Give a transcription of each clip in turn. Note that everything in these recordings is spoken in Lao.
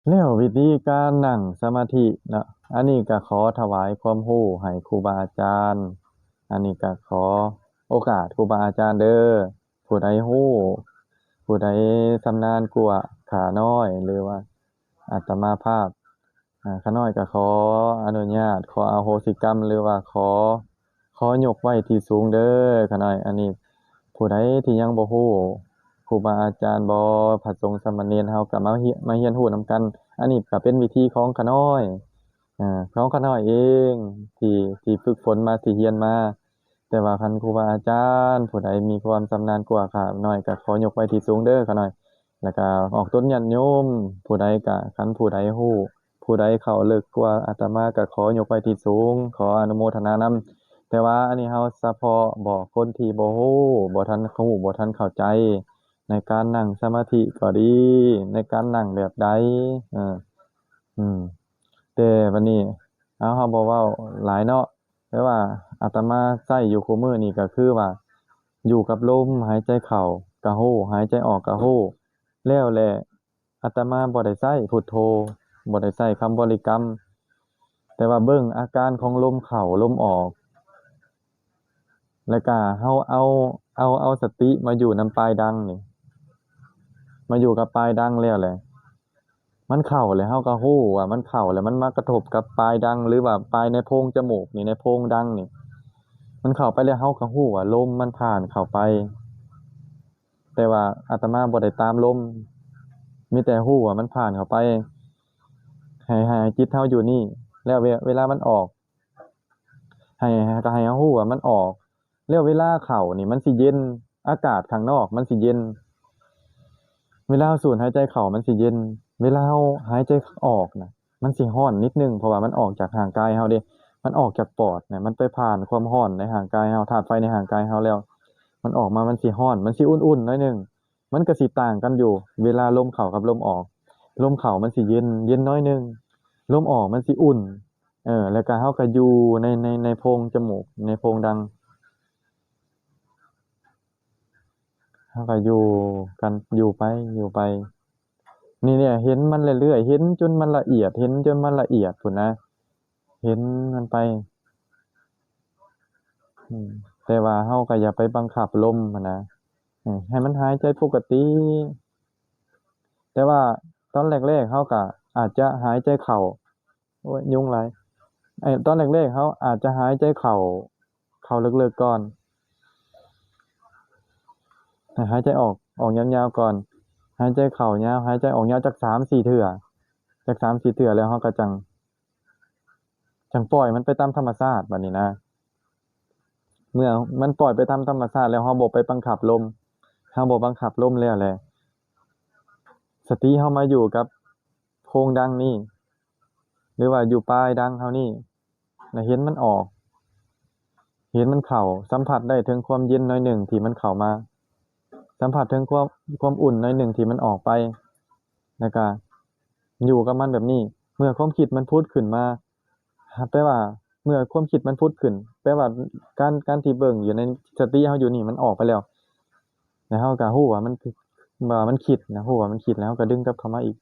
ແລ້ວວິທີການນັ່ງສະມາທິເນາະ ອັນນີ້ກໍຂໍຖວາຍຄວາມຮູ້ໃຫ້ຄູບາອາຈານ, ອັນນີ້ກໍຂໍໂອກາດຄູບາອາຈານເດີ. ຜູ້ໃດຮູ້ ຜູ້ໃດຊຳນານກວ່າຂ້ານ້ອຍ ຫຼືວ່າອາດຕະມາພາບ ອາ ຂ້ານ້ອຍກໍຂໍອະນຸຍາດ ຂໍອະໂຫສິກຳ ຫຼືວ່າຂໍ ຂໍຍົກໄວ້ທີ່ສູງເດີຂ້ານ້ອຍ. ອັນນີ້ຜູ້ໃດທີ່ຍັງບໍ່ຮູ້ ຄູບາອາຈານບໍ ພະສົງສາມະເນນ ເຮົາກໍມາຮຽນ ມາຮຽນຮູ້ນຳກັນ. ອັນນີ້ກໍເປັນວິທີຂອງຂ້ານ້ອຍ ອາ ຂອງຂ້ານ້ອຍເອງ ທີ່ ທີ່ຝຶກຝົນມາ ທີ່ຮຽນມາ. ແຕ່ວ່າຄັນຄູບາອາຈານຜູ້ໃດມີຄວາມຊຳນານກວ່າຂ້ານ້ອຍ ກໍຂໍຍົກໄວ້ທີ່ສູງເດີຂ້ານ້ອຍ. ແລ້ວກໍອອກຕົນຍາດໂຍມຜູ້ໃດ ກໍຄັນຜູ້ໃດຮູ້ ຜູ້ໃດເຂົ້າເລິກກວ່າອາດຕະມາ ກໍຂໍຍົກໄວ້ທີ່ສູງ ຂໍອະນຸໂມທະນານຳ. ແຕ່ວ່າອັນນີ້ເຮົາສະເພາະບອກຄົນທີ່ບໍ່ຮູ້ ບໍ່ທັນຮູ້ ບໍ່ທັນເຂົ້າໃຈ ໃນການນັ່ງສະມາທິກໍດີ ໃນການນັ່ງແບບໃດ ເອີ ອືມ ແຕ່ບັດນີ້ ເອົາ ເຮົາບໍ່ເວົ້າຫຼາຍເນາະ. ແຕ່ວ່າອາດຕະມາໃຊ້ຢູ່ຄູ່ມື້ນີ້ກໍຄືວ່າ ຢູ່ກັບລົມ ຫາຍໃຈເຂົ້າກໍຮູ້ ຫາຍໃຈອອກກໍຮູ້. ແລ້ວແຫຼະ ອາດຕະມາບໍ່ໄດ້ໃຊ້ພຸດໂທ ບໍ່ໄດ້ໃຊ້ຄຳບໍລິກຳ ແຕ່ວ່າເບິ່ງອາການຂອງລົມເຂົ້າລົມອອກ ແລ້ວກະເຮົາເອົາ ເອົາ ເອົາສະຕິມາຢູ່ນຳປາຍດັງນີ້ ມາຢູ່ກັບປາຍດັງແລ້ວແຫຼະ ມັນເຂົ້າແລ້ວ ເຮົາກໍຮູ້ວ່າມັນເຂົ້າແລ້ວ ມັນມາກະທົບກັບປາຍດັງ ຫຼືວ່າປາຍໃນໂພງຈະມູກນີ້ ໃນໂພງດັງນີ້ ມັນເຂົ້າໄປແລ້ວ ເຮົາກໍຮູ້ວ່າລົມມັນຜ່ານເຂົ້າໄປ. ແຕ່ວ່າອາດຕະມາບໍ່ໄດ້ຕາມລົມ ມີແຕ່ຮູ້ວ່າມັນຜ່ານເຂົ້າໄປ ໃຫ້ ໃຫ້ຈິດເຮົາຢູ່ນີ້ ແລ້ວເວ ເວລາມັນອອກ ໃຫ້ ກໍໃຫ້ເຮົາຮູ້ວ່າມັນອອກ. ແລ້ວເວລາເຂົ້ານີ້ມັນຊິເຢັນ ອາກາດຂ້າງນອກມັນຊິເຢັນ ເວລາເຮົາສູດຫາຍໃຈເຂົ້າມັນຊິເຢັນ ເວລາເຮົາຫາຍໃຈອອກນະ ມັນຊິຮ້ອນນິດໜຶ່ງ ເພາະວ່າມັນອອກຈາກຮ່າງກາຍເຮົາເດ້ ມັນອອກຈາກປອດນະ ມັນໄປຜ່ານຄວາມຮ້ອນໃນຮ່າງກາຍເຮົາ ທາດໄຟໃນຮ່າງກາຍເຮົາແລ້ວ ມັນອອກມາມັນຊິຮ້ອນ ມັນຊິອຸ່ນໆໜ້ອຍໜຶ່ງ. ມັນກໍຊິຕ່າງກັນຢູ່ ເວລາລົມເຂົ້າກັບລົມອອກ ລົມເຂົ້າມັນຊິເຢັນ ເຢັນໜ້ອຍໜຶ່ງ ລົມອອກມັນຊິອຸ່ນ ເອີ ແລ້ວກໍເຮົາກໍຢູ່ໃນ ໃນ ໃນໂພງຈະມູກ ໃນໂພງດັງ ເຮົາກໍຢູ່ກັນ ຢູ່ໄປ ຢູ່ໄປ ນີ້ແຫຼະ ເຫັນມັນເລື້ອຍໆ ເຫັນຈົນມັນລະອຽດ ເຫັນຈົນມັນລະອຽດພຸ້ນນະ ເຫັນມັນໄປ ອືມ ແຕ່ວ່າເຮົາກໍຢ່າໄປບັງຄັບລົມຫັ້ນນະ ເອີ ໃຫ້ມັນຫາຍໃຈປົກກະຕິ ແຕ່ວ່າຕອນແລກໆ ເຮົາກໍອາດຈະຫາຍໃຈເຂົ້າ ໂອ້ຍ ຍຸງຫຼາຍ ໄອ້ຕອນແລກໆ ເຮົາອາດຈະຫາຍໃຈເຂົ້າ ເຂົ້າເລິກໆກ່ອນ ໃຫ້ຫາຍໃຈອອກ ອອກຍາວໆກ່ອນ ຫາຍໃຈເຂົ້າຍາວ ຫາຍໃຈອອກຍາວຈັກສາມສີ່ເທື່ອ ຈັກສາມສີ່ເທື່ອ ແລ້ວເຮົາກໍຈັ່ງ ຈັ່ງປ່ອຍມັນໄປຕາມທຳມະຊາດບັດນີ້ນະ. ເມື່ອມັນປ່ອຍໄປຕາມທຳມະຊາດແລ້ວ ເຮົາບໍ່ໄປບັງຄັບລົມ ເຮົາບໍ່ບັງຄັບລົມແລ້ວແຫຼະ ສະຕິເຮົາມາຢູ່ກັບໂພງດັງນີ້ ຫຼືວ່າຢູ່ປາຍດັງເຮົານີ້ ແລ້ວເຫັນມັນອອກ ເຫັນມັນເຂົ້າ ສຳຜັດໄດ້ເຖິງຄວາມເຢັນໜ້ອຍໜຶ່ງທີ່ມັນເຂົ້າມາ ສຳຜັດເຖິງຄວາມ ຄວາມອຸ່ນໜ້ອຍໜຶ່ງທີ່ມັນອອກໄປ ແລ້ວກະຢູ່ກັບມັນແບບນີ້. ເມື່ອຄວາມຄິດມັນຜຸດຂຶ້ນມາ ແປວ່າເມື່ອຄວາມຄິດມັນຜຸດຂຶ້ນ ແປວ່າການ ການທີ່ເບິ່ງຢູ່ໃນສະຕິເຮົາຢູ່ນີ້ມັນອອກໄປແລ້ວ ແລ້ວເຮົາກໍຮູ້ວ່າມັນ ວ່າມັນຄິດນະ ຮູ້ວ່າມັນຄິດ ແລ້ວເຮົາກໍດຶງກັບເຂົ້າມາອີກ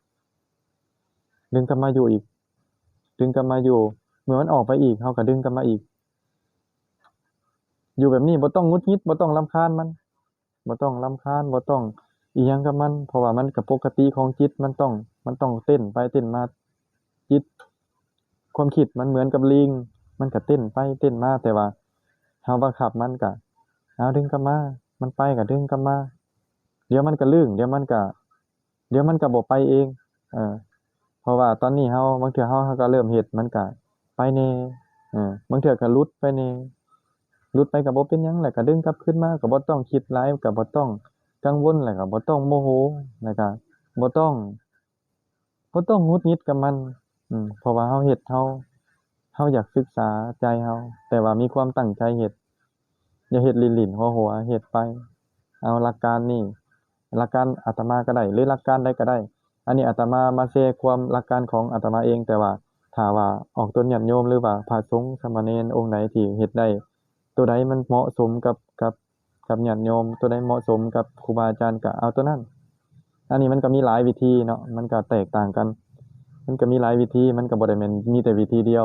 ດຶງກັບມາຢູ່ອີກ ດຶງກັບມາຢູ່ ເມື່ອມັນອອກໄປອີກ ເຮົາກໍດຶງກັບມາອີກ ຢູ່ແບບນີ້ ບໍ່ຕ້ອງຫງຸດຫງິດ ບໍ່ຕ້ອງລຳຄານມັນ ບໍ່ຕ້ອງລຳຄານ ບໍ່ຕ້ອງອີ່ຫຍັງກັບມັນ ເພາະວ່າມັນກໍປົກກະຕິຂອງຈິດ ມັນຕ້ອງ ມັນຕ້ອງເຕັ້ນໄປເຕັ້ນມາ ຈິດ ຄວາມຄິດມັນເໝືອນກັບລີງ ມັນກໍເຕັ້ນໄປເຕັ້ນມາ ແຕ່ວ່າເຮົາບັງຄັບມັນກໍ ເອົາ ດຶງກັບມາ ມັນໄປກໍດຶງກັບມາ ດຽວມັນກໍລຶ້ງ ດຽວມັນກໍ ດຽວມັນກໍບໍ່ໄປເອງ ເອີ ເພາະວ່າຕອນນີ້ເຮົາ ບາງເທື່ອເຮົາ ເຮົາກໍເລີ່ມເຮັດ ມັນກໍໄປແດ່ ເອີ ບາງເທື່ອກໍຫຼຸດໄປແດ່ ຫຼຸດໄປກໍບໍ່ເປັນຫຍັງ ແລ້ວກໍດຶງກັບຄືນມາ ກໍບໍ່ຕ້ອງຄິດຫຼາຍ ກໍບໍ່ຕ້ອງກັງວົນ ແລ້ວກໍບໍ່ຕ້ອງໂມໂຫ ແລ້ວກໍບໍ່ຕ້ອງ ບໍ່ຕ້ອງຫງຸດຫງິດກັບມັນ ອືມ ເພາະວ່າເຮົາເຮັດ ເຮົາ ເຮົາຢາກສຶກສາໃຈເຮົາ ແຕ່ວ່າມີຄວາມຕັ້ງໃຈເຮັດ ຢ່າເຮັດຫຼິ້ນໆຫົວໆ ເຮັດໄປ ເອົາຫຼັກການນີ້ ຫຼັກການອາດຕະມາກໍໄດ້ ຫຼືຫຼັກການໃດກໍໄດ້ ອັນນີ້ອາດຕະມາມາແຊຄວາມ ຫຼັກການຂອງອາດຕະມາເອງ ແຕ່ວ່າຖ້າວ່າອອກຕົນຍາດໂຍມ ຫຼືວ່າພະສົງສາມະເນນອົງໃດທີ່ເຮັດໄດ້ ໂຕໃດມັນເໝາະສົມກັບ ກັບ ກັບຍາດໂຍມ ໂຕໃດເໝາະສົມກັບຄູບາອາຈານ ກໍເອົາໂຕນັ້ນ. ອັນນີ້ມັນກໍມີຫຼາຍວິທີເນາະ ມັນກໍແຕກຕ່າງກັນ. ມັນກໍມີຫຼາຍວິທີ ມັນກໍບໍ່ໄດ້ແມ່ນມີແຕ່ວິທີດຽວ.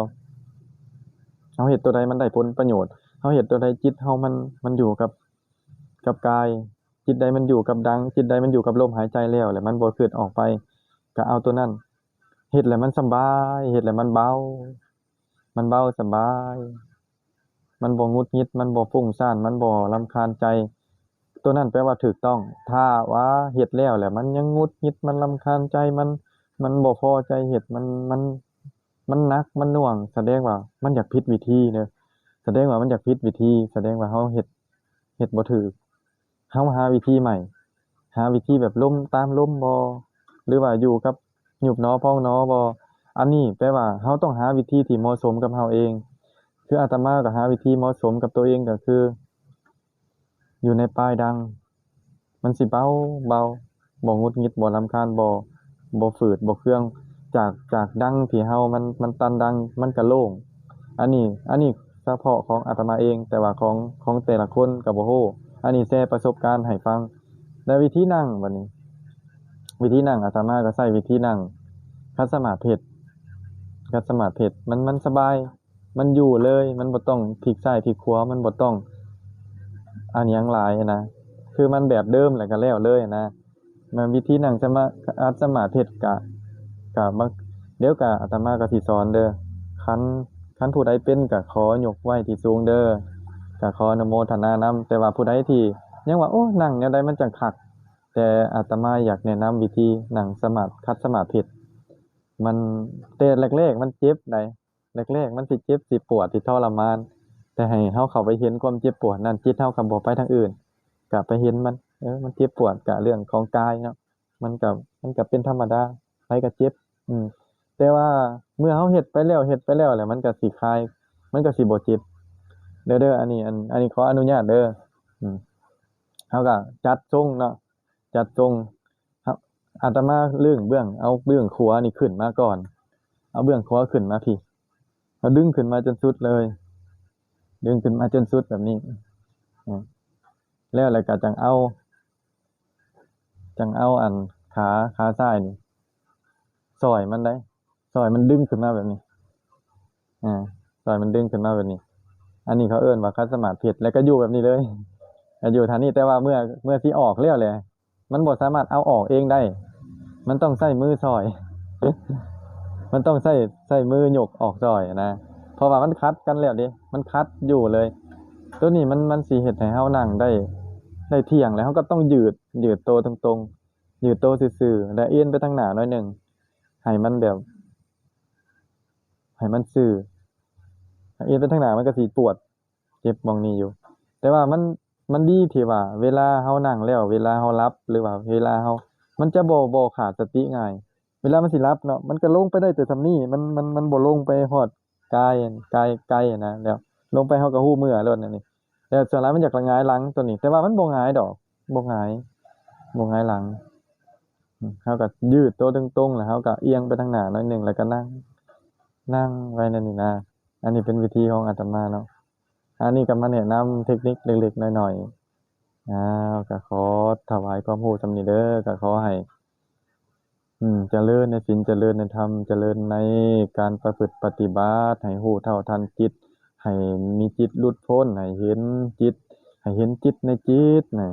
ເຮົາເຮັດຕົວໃດມັນໄດ້ຜົນປະໂຫຍດ ເຮົາເຮັດຕົວໃດຈິດເຮົາມັນ ມັນຢູ່ກັບ ກັບກາຍ ຈິດໃດມັນຢູ່ກັບດັງ ຈິດໃດມັນຢູ່ກັບລົມຫາຍໃຈແລ້ວ ແລ້ວມັນບໍ່ຄິດອອກໄປ ກໍເອົາຕົວນັ້ນ ເຮັດແລ້ວມັນສຳບາຍ ເຮັດແລ້ວມັນເບົາ ມັນເບົາສະບາຍ ມັນບໍ່ຫງຸດຫງິດ ມັນບໍ່ຟຸ້ງຊ້ານ ມັນບໍ່ລຳຄານໃຈ ຕົວນັ້ນແປວ່າຖືກຕ້ອງ. ຖ້າວ່າເຮັດແລ້ວ ແລ້ວມັນຍັງຫງຸດຫງິດ ມັນລຳຄານໃຈ ມັນ ມັນບໍ່ພໍໃຈເຮັດ ມັນ ມັນ ມັນໜັກ ມັນໜ່ວງ ສະແດງວ່າມັນຢາກຜິດວິທີເດີ ສະແດງວ່າມັນຢາກຜິດວິທີ ສະແດງວ່າເຮົາເຮັດ ເຮັດບໍ່ຖືກ. ເຮົາຫາວິທີໃໝ່ ຫາວິທີແບບລົມ ຕາມລົມບໍ່ ຫຼືວ່າຢູ່ກັບຍຸບໜໍພອງໜໍບໍ່ ອັນນີ້ແປວ່າເຮົາຕ້ອງຫາວິທີທີ່ເໝາະສົມກັບເຮົາເອງ. ຄືອາດຕະມາກໍຫາວິທີເໝາະສົມກັບຕົວເອງ ກໍຄືຢູ່ໃນປາຍດັງ ມັນຊິເບົາ ເບົາ ບໍ່ຫງຸດຫງິດ ບໍ່ລຳຄານ ບໍ່ ບໍ່ຝືດ ບໍ່ເຄືອງ ຈາກ ຈາກດັງທີ່ເຮົາ ມັນ ມັນຕັນດັງ ມັນກະໂລ່ງ. ອັນນີ້ ອັນນີ້ສະເພາະຂອງອາດຕະມາເອງ ແຕ່ວ່າຂອງ ຂອງແຕ່ລະຄົນກໍບໍ່ຮູ້. ອັນນີ້ແຊປະສົບການໃຫ້ຟັງ. ແລະ ວິທີນັ່ງ ບັດນີ້ ວິທີນັ່ງ ອາດຕະມາກໍໃຊ້ວິທີນັ່ງຂັດສະມາທິ ຂັດສະມາທິ ມັນ ມັນສະບາຍ ມັນຢູ່ເລີຍ ມັນບໍ່ຕ້ອງພິກຊ້າຍພິກຂວາ ມັນບໍ່ຕ້ອງອັນຫຍັງຫຼາຍນະ ຄືມັນແບບເດີມແລ້ວກໍແລ້ວເລີຍນະ. ແມ່ນວິທີນັ່ງສະມາ ອັດສະມາທິກະ ກະບາງ ດຽວກະອາດຕະມາກໍຊິສອນເດີ. ຄັນ ຄັນຜູ້ໃດເປັນກະຂໍຍົກໄວ້ທີ່ສູງເດີ ກະຂໍອະນຸໂມທະນານຳ. ແຕ່ວ່າຜູ້ໃດທີ່ຍັງວ່າ ໂອ້ ນັ່ງແນວໃດມັນຈັ່ງຄັກ ແຕ່ອາດຕະມາຢາກແນະນຳວິທີນັ່ງສະມາ ຂັດສະມາທິ ມັນ ແຕ່ແລກໆມັນເຈັບໃດ໋ ແລກໆມັນຊິເຈັບ ຊິປວດ ຊິທໍລະມານ ແຕ່ໃຫ້ເຮົາເຂົ້າໄປເຫັນຄວາມເຈັບປວດນັ້ນ ຈິດເຮົາກໍບໍ່ໄປທາງອື່ນ ກະໄປເຫັນມັນ ເອີ ມັນເຈັບປວດ ກະເລື່ອງຂອງກາຍເນາະ ມັນກະ ມັນກະເປັນທຳມະດາ ໃຜກໍເຈັບ ອືມ ແຕ່ວ່າເມື່ອເຮົາເຮັດໄປແລ້ວ ເຮັດໄປແລ້ວ ແລ້ວມັນກະຊິຄາຍ ມັນກະຊິບໍ່ເຈັບເດີ ເດີ ອັນນີ້ ອັນ ອັນນີ້ຂໍອະນຸຍາດເດີ ອືມ ເຮົາກະຈັດຊົງເນາະ ຈັດຊົງ ອາດຕະມາເບື້ອງ ເບື້ອງ ເອົາເບື້ອງຂວານີ້ຂຶ້ນມາກ່ອນ ເອົາເບື້ອງຂວາຂຶ້ນມາພີ້ ເຮົາດຶງຂຶ້ນມາຈົນສຸດເລີຍ ດຶງຂຶ້ນມາຈົນສຸດແບບນີ້ ອາ ແລ້ວ ແລ້ວກະຈັ່ງເອົາ ຈັ່ງເອົາອັນຂາ ຂາຊ້າຍນີ້ ຊ່ອຍມັນໄດ໋ ຊ່ອຍມັນດຶງຂຶ້ນມາແບບນີ້ ອາ ຊ່ອຍມັນດຶງຂຶ້ນມາແບບນີ້ ອັນນີ້ເຂົາເອີ້ນວ່າຂັດສະມາທິ ແລ້ວກໍຢູ່ແບບນີ້ເລີຍ ກໍຢູ່ທ່ານີ້ ແຕ່ວ່າເມື່ອ ເມື່ອຊິອອກແລ້ວແຫຼະ ມັນບໍ່ສາມາດເອົາອອກເອງໄດ້ ມັນຕ້ອງໃຊ້ມືຊ່ອຍ ມັນຕ້ອງໃຊ້ ໃຊ້ມືຍົກອອກຊ່ອຍນະ ເພາະວ່າມັນຂັດກັນແລ້ວເດ້ ມັນຂັດຢູ່ເລີຍ ໂຕນີ້ມັນ ມັນຊິເຮັດໃຫ້ເຮົານັ່ງໄດ້ ໄດ້ທ່ຽງ ແລ້ວເຮົາກໍຕ້ອງຢືດ ຢືດໂຕຕົງໆ ຢືດໂຕຊື່ໆ ແລ້ວເອນໄປທາງໜ້າໜ້ອຍໜຶ່ງ ໃຫ້ມັນແບບ ໃຫ້ມັນຊື່ ເອນໄປທາງໜ້າມັນກໍຊິປວດ ເຈັບໝ່ອງນີ້ຢູ່ ແຕ່ວ່າມັນ ມັນດີທີ່ວ່າເວລາເຮົານັ່ງແລ້ວ ເວລາເຮົາຫຼັບ ຫຼືວ່າເວລາເຮົາ ມັນຈະບໍ່ ບໍ່ຂາດສະຕິງ່າຍ ເວລາມັນຊິຫຼັບເນາະ ມັນກໍລົງໄປໄດ້ແຕ່ສ່ຳນີ້ ມັນ ມັນ ມັນບໍ່ລົງໄປຮອດກາຍ ກາຍໄກນະ ແລ້ວລົງໄປເຮົາກໍຮູ້ເມື່ອໂລດ ອັນນີ້ ແຕ່ສ່ວນຫຼາຍມັນຢາກຫຼະຫງາຍຫຼັງໂຕນີ້ ແຕ່ວ່າມັນບໍ່ຫງາຍດອກ ບໍ່ຫງາຍ ບໍ່ຫງາຍຫຼັງ ອືມ ເຮົາກໍຢືດໂຕຕົງໆ ແລ້ວເຮົາກໍອຽງໄປທາງໜ້າໜ້ອຍໜຶ່ງ ແລ້ວກໍນັ່ງ ນັ່ງໄວ້ແນວນີ້ນະ ອັນນີ້ເປັນວິທີຂອງອາດຕະມາເນາະ ອັນນີ້ກໍມາແນະນຳເທັກນິກເລັກໆນ້ອຍໆ ອ້າວ ກໍຂໍຖວາຍຄວາມຮູ້ສ່ຳນີ້ເດີ ກໍຂໍໃຫ້ ອືມ ຈະເລີນໃນສິນ ຈະເລີນໃນທຳ ຈະເລີນໃນການປະພຶດປະຕິບັດ ໃຫ້ຮູ້ເທົ່າທັນຈິດ ໃຫ້ມີຈິດຫຼຸດພົ້ນ ໃຫ້ເຫັນຈິດ ໃຫ້ເຫັນຈິດໃນຈິດນະ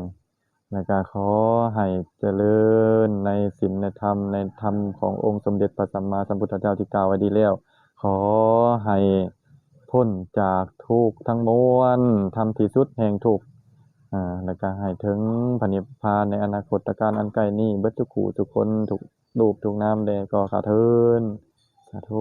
ແລ້ວກະຂໍໃຫ້ຈະເລີນໃນສິນໃນທຳ ໃນທຳຂອງອົງສົມເດັດພະສຳມາສຳພຸດທະເຈົ້າທີ່ກ່າວໄວ້ດີແລ້ວ ຂໍໃຫ້ພົ້ນຈາກທຸກທັງມວນ ທຳທີ່ສຸດແຫ່ງທຸກ ອາ ແລ້ວກະໃຫ້ເຖິງພະນິບພານໃນອະນາຄົດຕະການອັນໃກ້ນີ້ ເບິດທຸກຜູ້ທຸກຄົນ ທຸກ ຮູບທຸກນາມແດ່ກໍຂ້າເທີນ ສາທຸ.